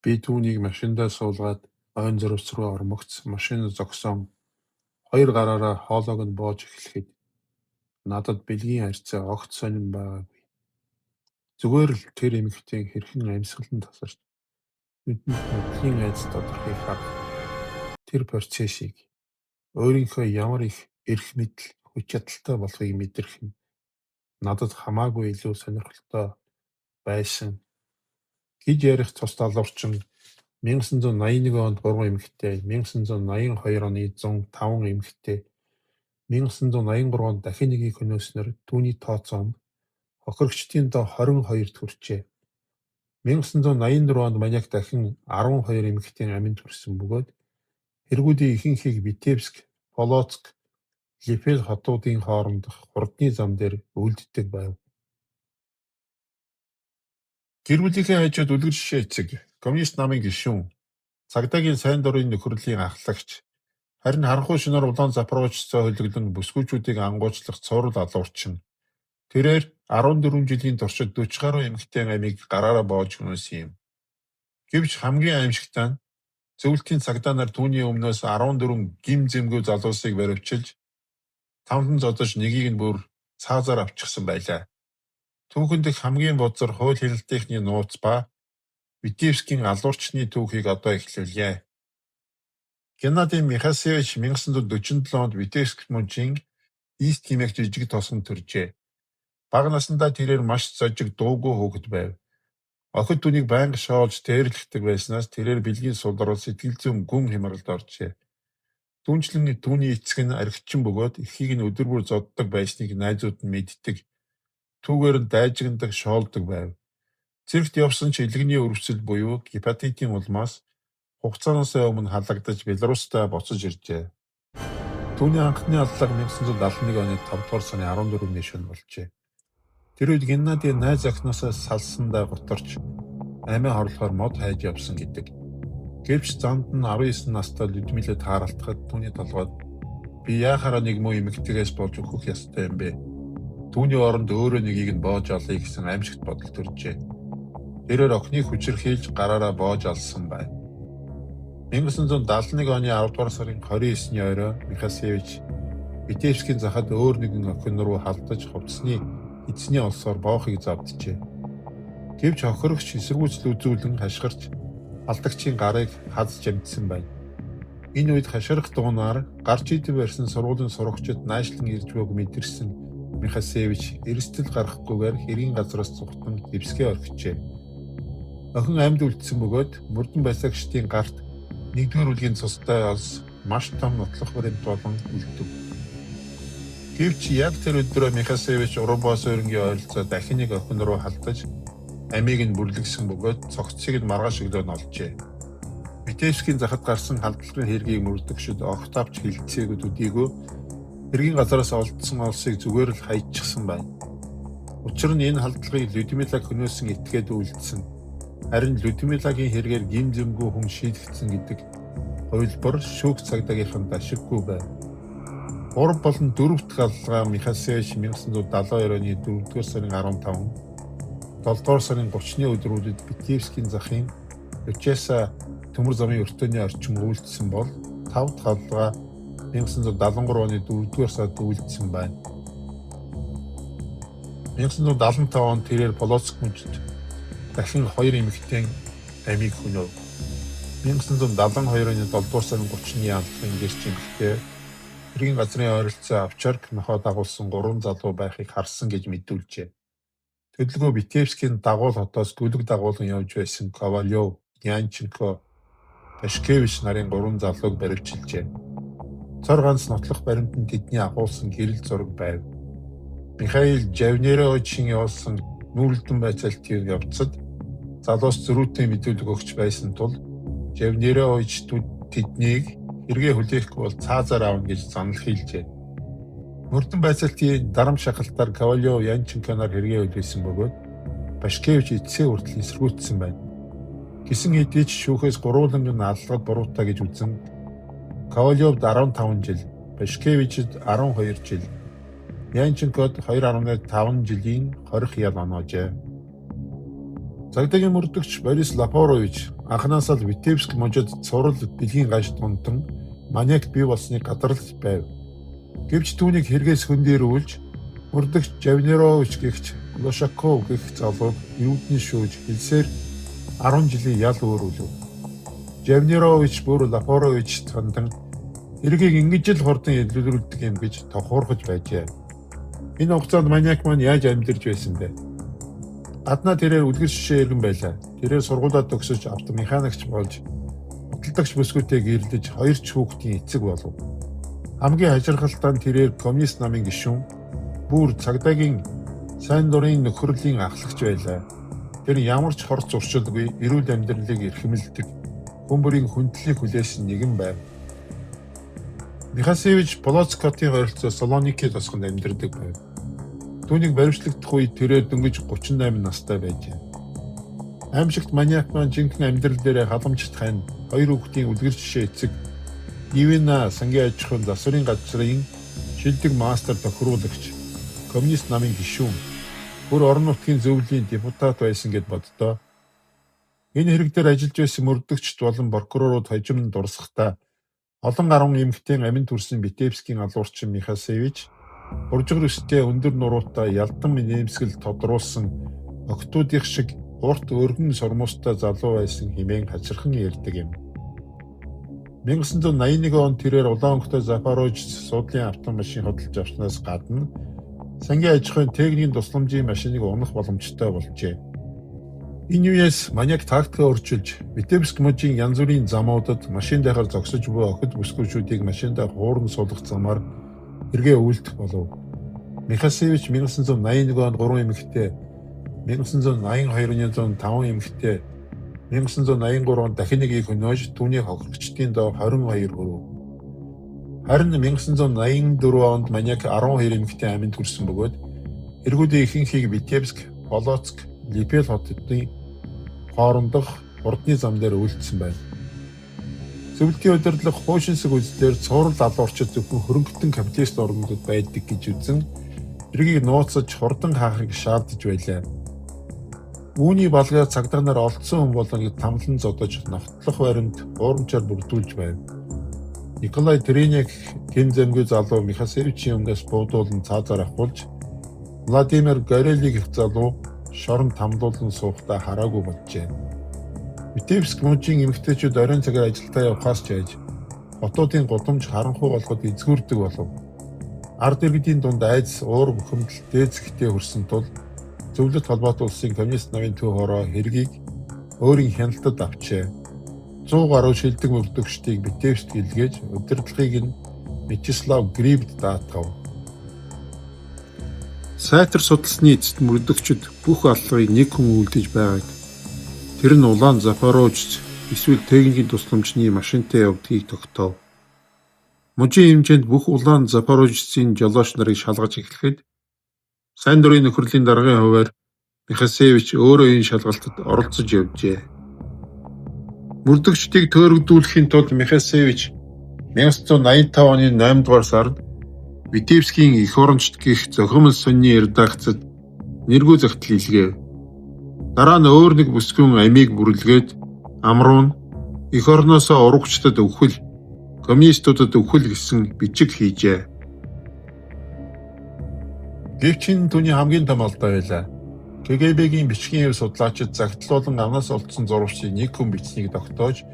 Би түүнийг машиндаа суулгаад ойн зурвас руу ормогц машин зогсоон хоёр гараараа хоолойг нь боож эхлэхэд надад бэлгийн харьцаа огт сонин байгаагүй. Зүгээр л тэр эмэгтэй хэрхэн амьсгалан тасарч нүдэнд нүглийн айдас додорхыг харах тэр процессыг өөрийнхөө ямар их эрх мэдэл, хүч чадалтай болохыг мэдрэх нь надад хамаагүй илүү сонирхолтой байсан гэж ярих цус далуурчин 1981 онд гурван эмэгтэй, 1982 оны 105 эмэгтэй, 1983 онд дахин нэгийг хөнөөснөөр түүний тооцоо нь хохирогчдын доо 22-д хүрчээ. 1984 онд Маньяк дахин 12 эмэгтэйн аминд хүрсэн бөгөөд хэрэгүүдийн ихэнхийг Витебск, Полоцк, Лепель хотуудын хоорондох хурдны зам дээр үлддэг байв. Гэр бүлийнхээ хажууд үлгэр жишээ эцэг, коммунист намын гишүүн, цагдаагийн сайн дурын нөхөрлийн ахлагч, харин харанхуй шөнөөр улаан Запорожецоо хөлөглөн бүсгүйчүүдийг ангуужлах цуврал алуурчин. Тэрээр 14 жилийн туршид 40 гаруй эмэгтэйн амийг гараараа боож хөнөөсөн юм. Гэвч хамгийн аймшигтай нь зөвлөлтийн цагдаа нар түүний өмнөөс 14 гэм зэмгүй залуусыг баривчилж, таван зодож нэгийг нь бүр цаазаар авчихсан байлаа. Түүхэн дэх хамгийн бузар хууль хяналтынхны нууц ба Витебскийн алуурчны түүхийг одоо эхлүүлье. Геннадий Михасевич 1947 онд Витебск мужийн Ист хэмээх жижиг тосгонд төржээ. Бага насндаа тэрээр маш зожиг, дуугүй хүүхэд байв. Охид түүнийг байнга шоолж, дээрлэхдэг байснаас тэрээр бэлгийн сулрал, сэтгэл зүйн гүн хямралд оржээ. Түүнчлэн түүний эцэг нь архичин бөгөөд эхийг нь өдөр бүр зоддог байсныг найзууд нь мэддэг, түүгээр нь дайжигнадаг, шоолдог байв. Цэрэгт явсан ч элэгний өвөрмөцөл буюу гепатитын улмаас хугацаанаасаа өмнө халагдаж Беларусьтай буцаж иржээ. Түүний анхны алдлага 1971 оны 5 дугаар сарын 14-ний шөнө болжээ. Тэр үед Геннадий найз охиноосоо салсандаа гутарч амиа хорлохоор мод хайж явсан гэдэг. Гэвч замд нь 19 настай Людмила тааралдахад түүний толгойд "Би яахаараа нэг муу эмэгтэйгээс болж үхэх ёстой юм бэ? Түүний оронд өөрөө нэгийг нь боож олъё" гэсэн аймшигт бодол төржээ. Тэрээр охиныг хүчирхийлж гараараа боож алсан байна. 1971 оны 10 дугаар сарын 29-ний орой Михасевич Витебскийн захад өөр нэгэн охин руу халдаж хувцасны эзэсний олсоор боохыг зовджээ. Гэвч хохирогч эсэргүүцэл үзүүлэн хашгирч алдагчийн гарыг хазаж амжсан байна. Энэ үед хашгирах дуунаар гарч идэв барьсан сургуулийн сурагчид наашлан ирж байгааг мэдэрсэн Михасевич эрсдэл гаргахгүйгээр хэргийн газраас зугтан дэвсгээ орхижээ. Охин амьд үлдсэн бөгөөд мөрдөн барьсагчдын гарт нэгдүгээр бүлгийн цустай олс маш том нотлох баримт болон үлдэв. Гэвч яг тэр өдрөө Михасевич уран боо суурингийн ойролцоо дахин нэг охин руу халдаж амийг нь бүрлэгсэн бөгөөд цогцсыг нь маргааш өглөө нь олжээ. Витебскийн захад гарсан халдлагын хэргийг мөрдөгчид огт авч хэлэлцээгүй төдийгүй хэргийн газараас олдсон олсыг зүгээр л хаячихсан байна. Учир нь энэ халдлагыг Людмилаг хөнөөсөн этгээд үйлдсэн. Харин Людмилагийн хэргээр гэм зэмгүй хүн шийдэгдсэн гэдэг хувилбар шүүх цагдаагийнханд ашиггүй байв. Гурав болон дөрөв дэх аллага Михасевич 1972 оны 4-р сарын 15, 7-р сарын 30-ны өдрүүдэд Витебскийн захын Лучеса төмөр замын өртөөний орчин үйлдсэн бол тав дахь аллага 1973 оны 4-р сард үйлдсэн байна. 1975 онд тэрээр Полоцк мужид дахин хоёр эмэгтэйн амийг хөнөөв. 1972 оны 7-р сарын 30-ны аллагын гэрч эмэгтэй хэргийн газрын ойролцоо овчарка нохой дагуулсан гурван залуу байхыг харсан гэж мэдүүлжээ. Төлөлгөө Витебскийн дагуул хотоос гөлөг дагуулан явж байсан Ковалев, Янченко, Пашкевич нарын гурван залууг баривчилжээ. Цор ганц нотлох баримт нь тэдний агуулсан гэрэл зураг байв. Михаил Жавнеровичийн явуулсан нүүрлэдэн байцаалтын явцад залуус зөрүүтэй мэдүүлэг өгч байсан тул Жавнерович тэднийг хэрэгээ хүлээхгүй бол цаазаар авна гэж занал хийлжээ. Мөрдөн байцаалтын дарамт шахалтаар Ковалев, Янченко нар хэрэгээ хүлээсэн бөгөөд Пашкевич эцсээ хүртэл эсэргүүцсэн байна. Гэсэн хэдий ч шүүхээс гурвууланг нь аллагад буруутай гэж үзэн Ковалевд 15 жил, Пашкевичэд 12 жил, Янченкод 2.5 жилийн хорих ял оноожээ. Цагдаагийн мөрдөгч Борис Лапорович Анхнаасаа л Витебск мужид цуврал бэлгийн гаж дунтан маньяк бий болсныг гадарлаж байв. Гэвч түүнийг хэрэгээс хөндийрүүлж мөрдөгч Жавнирович гэгч Глушаков гэх залууг эрүүдний шүүж хэлсээр 10 жилийн ял өөрүүлэв. Жавнирович бүр Лапоровичт хандан хэргийг ингэж л хурдан илрүүлдэг юм гэж тохуурхаж байжээ. Энэ хугацаанд маньяк маань яаж амьдарч байсан бэ? Гаднаа тэрээр үлгэр жишээ иргэн байлаа. Тэрээр сургуулиа төгсөж автомеханикч болж худалдагч бүсгүйтэй гэрлэж хоёр ч хүүхдийн эцэг болов. Хамгийн хажиргалтай нь тэрээр коммунист намын гишүүн, бүр цагдаагийн сайн дурын нөхөрлийн ахлагч байлаа. Тэр ямар ч хор зуршилгүй эрүүл амьдралыг эрхэмлэдэг, хүн бүрийн хүндлэлийг хүлээсэн нэгэн байв. Михасевич Полоцк хотын ойролцоо Солоники тосгонд амьдардаг байв. Түүнийг баривчлагдах үед тэрээр дөнгөж 38 настай байжээ. Аймшигт маньяк маань жинхэнэ амьдрал дээрээ халамжит хань, хоёр хүүхдийн үлгэр жишээ эцэг, Нивина сангийн аж ахуйн засварын газрын шилдэг мастер тохируулагч, коммунист намын гишүүн, бүр орон нутгийн зөвлөлийн депутат байсан гээд боддоо. Энэ хэрэг дээр ажиллаж байсан мөрдөгчид болон прокурорууд хожим нь дурсахдаа олон гаруй эмэгтэйн аминд хүрсэн Витебскийн алуурчин Михасевич буржгар өстэй өндөр нуруутай ялдан нэмсгэл тодруулсан охидуудынх шиг урт өргөн сормуустай залуу байсан хэмээн хачирхан ярьдаг юм. 1981 онд тэрээр улаан өнгөтэй Запорожец суудлын автомашин худалдаж авснаас гадна сангийн аж ахуйн техникийн тусламжийн машиныг унах боломжтой болжээ. Энэ үеэс маньяк тактикаа өөрчилж Витебск мужийн янз бүрийн замуудад машин дайхаар зогсож буй охид бүсгүйчүүдийг машиндаа хууран суулгах замаар хэрэгээ үйлдэх болов. Михасевич 1981 онд 3 эмэгтэй, 1982 оны 5 эмэгтэй, 1983 онд дахин нэгийг хөнөөж түүний хохирогчдын доо 22 хүрв. Харин 1984 онд маньяк 12 эмэгтэй аминд хүрсэн бөгөөд эргүүдийн ихэнхийг Витебск, Полоцк, Лепель хотын хоорондох хурдны зам дээр үйлдсэн байна. Зөвлөлтийн удирдлага хуушинсаг үзлээр цуврал алуурчид зөвхөн хөрөнгөтөн капиталист орнуудад байдаг гэж үзэн хэргийг нууцлаж хурдан хаахыг шаардаж байлаа. Үүний балгаар цагдаа нар олдсон хүн болгоныг тамлан зодож нофтлох баримт хуурамчаар бүрдүүлж байв. Николай Треняк гэм замгүй залуу Михасевичийн өнгөөс буудуулан цаазаар авахулж Владимир Горелик гэх залуу шоронд тамлуулан суухдаа хараагүй болжээ. Витебск мужийн эмэгтэйчүүд оройн цагаар ажилдаа явахаас ч айж хотуудын гудамж харанхуй болоход эзгүүрдэг болов. Ард иргэдийн дунд айдас, уур бухимдал дээдсэгтээ хүрсэн тул Зөвлөлт холбоот улсын коммунист намын төв хороо хэргийг өөрийн хяналтад авчээ. 100 гаруй шилдэг мөрдөгчдийг Витебскт илгээж удирдлагыг нь Мечислав Грибд даатгав. Сайтар судалсны эцэст мөрдөгчид бүх аллагыг нэг хүн үйлдэж байгааг, тэр нь улаан Запорожец эсвэл техникийн тусламжны машинтай явдгийг тогтоов. Мужийн хэмжээнд бүх улаан Запорожецын жолооч нарыг шалгаж эхлэхэд сайн дурын нөхөрлөлийн даргын хувиар Михасевич өөрөө энэ шалгалтад оролцож явжээ. Мөрдөгчдийг төөрөгдүүлэхийн тулд Михасевич 1985 оны 8 дугаар сард Витебскийн эх орончид гэх зохимол сонины редакцид нэргүй загтал илгээв. Дараа нь өөр нэг бүсгүйн амийг бүрэлгээд ам руу нь эх орноосоо урагчдад үхэл, коммунистуудад үхэл гэсэн бичиг хийжээ. Гэвч энэ түүний хамгийн том алдаа байлаа. КГБ-гийн бичгийн хэв судлаачид загтал болон амнаас олдсон зурвасыг нэг хүн бичснийг тогтоож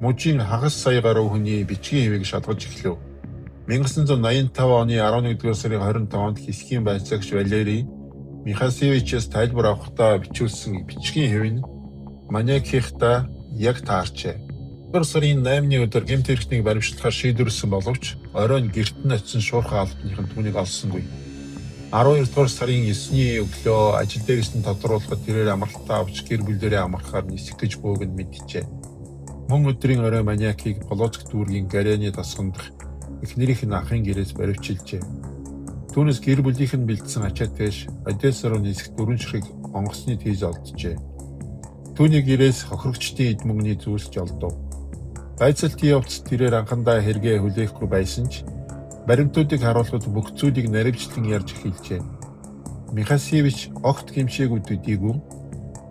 мужийн хагас сая гаруй хүний бичгийн хэвийг шалгаж эхлэв. 1985 оны 11-р сарын 25-нд хэсгийн байцаагч Валерий Михасевичээс тайлбар авахдаа бичүүлсэн бичгийн хэв нь маньякийнхтай яг таарчээ. 1-р сарын 8-ны өдөр гэмт хэрэгтнийг баривчлахаар шийдвэрлэсэн боловч оройн гэрт нь очсон шуурхай албаныхан түүнийг олсонгүй. 12 дугаар сарын 9-ний өглөө ажил дээрээс нь тодруулахад тэрээр амралтаа авч гэр бүлээрээ амрахаар нисэх гэж бууг нь мэджээ. Мөн өдрийн орой маньякийг Полоцк дүүргийн Горяны тосгон дахь эхнэрийнх нь ахын гэрээс баривчилжээ. Түүнээс гэр бүлийнх нь бэлдсэн ачаа тэгш Одесса руу нисэх дөрвөн ширхэг онгоцны тийз олджээ. Түүний гэрээс хохирогчдын эд мөнгөний зүйлс ч олдов. Байцаалтын явц тэрээр анхандаа хэрэгээ хүлээхгүй байсан ч баримтуудыг харуулахад бүх зүйлийг наривчлан ярьж эхэлжээ. Михасевич огт гэмшээгүй төдийгүй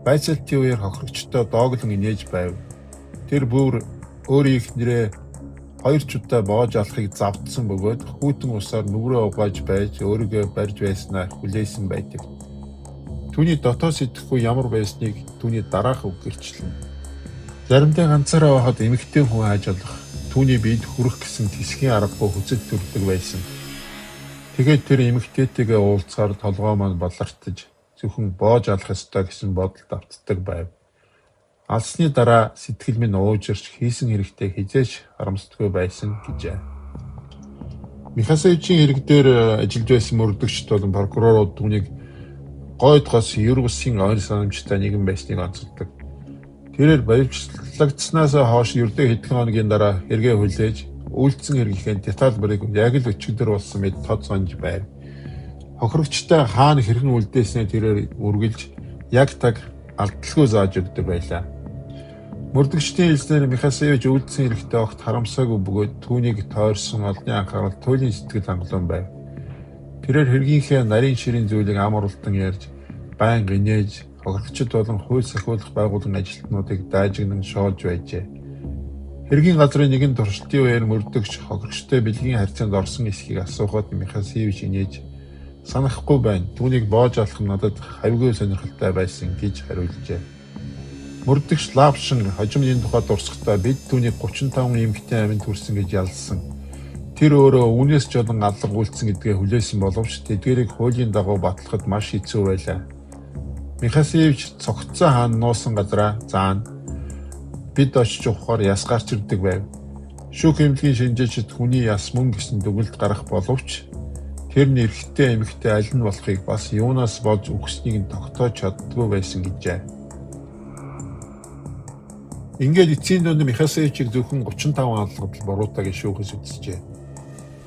байцаалтын үеэр хохирогчдоо дооглон инээж байв. Тэр бүр өөрийн эхнэрээ хоёр ч удаа боож алахыг завдсан бөгөөд хүйтэн усаар нүрээ угааж байж өөрийгөө барьж байснаа хүлээсэн байдаг. Түүний дотоод сэтгэхүй ямар байсныг түүний дараах үг гэрчилнэ. Заримдаа ганцаараа байхад эмэгтэй хүн хайж олох, түүний биед хүрэх гэсэн тэсхийн аргагүй хүсэл төрдөг байсан. Тэгээд тэр эмэгтэйтэйгээ уулзахаар толгой маань балартаж, зөвхөн боож алах ёстой гэсэн бодолд автдаг байв. Алсны дараа сэтгэл минь уужирч хийсэн хэрэгтээ хэзээ ч харамсдаггүй байсан гэжээ. Михасевичийн хэрэг дээр ажиллаж байсан мөрдөгчид болон прокурорууд түүнийг гойд гос ер бусын ойр санамжтай нэгэн байсныг онцолдог. Тэрээр баривчлагдсанаас хойш ердөө хэдхэн хоногийн дараа хэрэгээ хүлээж, үйлдсэн хэргийнхээ деталь бүрийг яг л өчигдөр болсон мэт тод сонж байв. Хохирогчтой хаана хэрхэн үлдээснээ тэрээр үргэлж яг таг алдалгүй зааж өгдөг байлаа. Мөрдөгчдийн хэлснээр Михасевич үйлдсэн хэрэгтээ огт харамсаагүй бөгөөд түүнийг тойрсон олонний анхаарал туйлын сэтгэл хангалуун байв. Тэрээр хэргийнхээ нарийн ширийн зүйлийг ам уралдан ярьж, байнга инээж, хохирогчид болон хууль сахиулах байгууллагын ажилтнуудыг дайжигнан шоолж байжээ. Хэргийн газрын нэгэн туршилтын үеэр мөрдөгч хохирогчтой бэлгийн харьцаанд орсон эсэхийг асуухад Михасевич инээж, "Санахгүй байна. Түүнийг боож алах нь надад хавьгүй сонирхолтой байсан" гэж хариулжээ. Мөрдөгч Лавшин хожим энэ тухай дурсахдаа бид түүнийг 35 эмэгтэй амьд хүрсэн гэж ялсан. Тэр өөрөө үүнээс ч олон алга үйлдсэн гэдгээ хүлээсэн боловч тэдгээрийг хуулийн дагуу батлахад маш хэцүү байлаа. Михасевич цогцсон хаана нуусан газраа заана. Бид очиж ухахаар яс гарч ирдэг байв. Шүүх эмнэлгийн шинжээчид хүний яс мөн гэсэн дүгэлд гарах боловч тэр нь эрэгтэй эмэгтэй аль нь болохыг бас юунаас болж үхснийг нь тогтоож чаддаггүй байсан гэжээ. Ингээд эцсийн дүнд Михасевичийг зөвхөн 35 алгадал буруутай гэж шүүхээс үзжээ.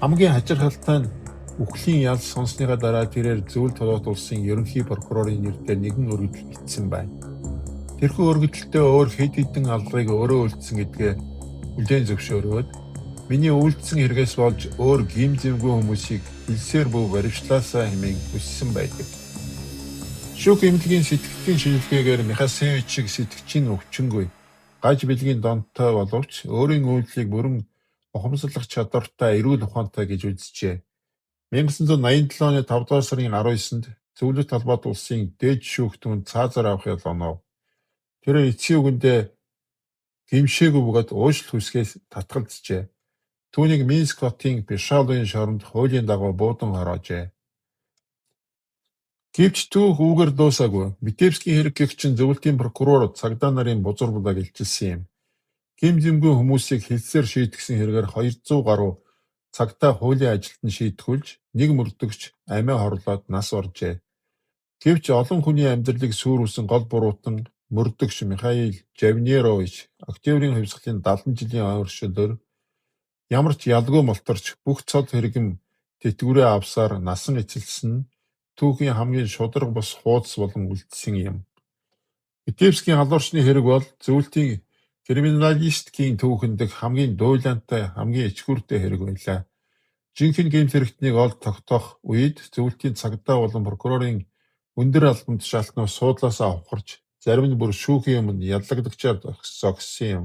Хамгийн хачирхалтай нь үхлийн ялс сонссоныхоо дараа тэрээр Зөвлөлт Холбоот Улсын ерөнхий прокурорын нэр дээр нэгэн өргөдөл бичсэн байна. Тэрхүү өргөдөлтөд өөр хэд хэдэн алдрыг өөрөө үйлдсэн гэдгээ хүлээн зөвшөөрөөд миний үйлдсэн хэрэгээс болж өөр гэм зэмгүй хүмүүсийг хэлсээр бүү баривчлаасай хэмээн хүссэн байдаг. Шүүх эмнэлгийн сэтгэгдлийн шинжилгээгээр Михасевичийг сэтгэгчийн өвчингүй, гаж бэлгийн донттой боловч өөрийн үйлдлийг бүрэн ухамсарлах чадвартай эрүүл ухаантай гэж үзжээ. 1987 оны 5 дугаар сарын 19-нд Зөвлөлт Холбоот Улсын дээд шүүх түүнд цаазаар авах ял онов. Тэрээр эцсийн үгэндээ гэмшээгүй бөгөөд уушлах хүсгээс татгалзжээ. Түүнийг Минск хотын Пшалуйн шоронд хуулийн дагуу буудан хороожээ. Гэвч түүх үүгээр дуусаагүй. Витебскийн хэрэг гэгч нь зөвлөлтийн прокурор цагдаа нарын бузар булааг илчилсэн юм. Гэм зэмгүй хүмүүсийг хэлсээр шийтгэсэн хэргээр 200 гаруй цагдаа хуулийн ажилтан шийтгүүлж, нэг мөрдөгч амиа хорлоод нас баржээ. Гэвч олон хүний амьдралыг сүрүүлсэн гол буруутан мөрдөгч Михаил Жавнирович Октябрийн хувьсгалын 70 жилийн ойршилоор ямар ч ялгүй мултарч бүх цол хэргэм тэтгэврээ авсаар насан эцэлсэн нь түүхийн хамгийн шударга бус хуудас болон үлдсэн юм. Витебскийн халуурчны хэрэг бол зөвлөлтийн криминалистикийн түүхэн дэх хамгийн дуйлаантай, хамгийн ичгүүртэй хэрэг байлаа. Жинхэнэ гэмт хэрэгтнийг олж тогтоох үед зөвлөлтийн цагдаа болон прокурорын өндөр албан тушаалтнууд суудлаасаа хавхарч, зарим нь бүр шүүхийн өмнө яллагдагчаар зогссон юм.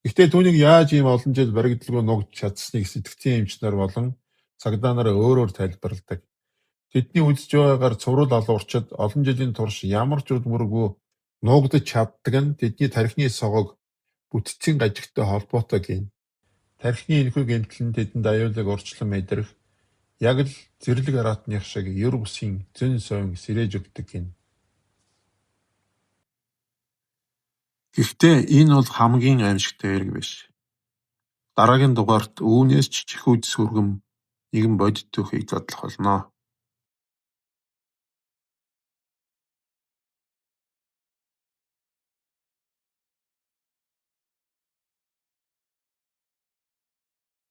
Гэхдээ түүнийг яаж ийм олон жил баригдалгүй нуугдаж чадсаныг сэтгэгдлийн эмч нар болон цагдаа нар өөрөөр тайлбарладаг. Тэдний үзэж байгаагаар цуврал алуурчид олон жилийн турш ямар ч үр мөргүй нуугдаж чаддаг нь тэдний тархины согог бүтцийн гажигтай холбоотой гэнэ. Тархины энэхүү гэмтэл нь тэдэнд аюулыг урьдчилан мэдрэх, яг л зэрлэг араатных шиг ер бусын зөн совин сэрээж өгдөг гэнэ. Гэхдээ энэ бол хамгийн аймшигтай хэрэг биш. Дараагийн дугаарт үүнээс ч чихүүд сүргэм нэгэн бодит түүхийг задлах болно.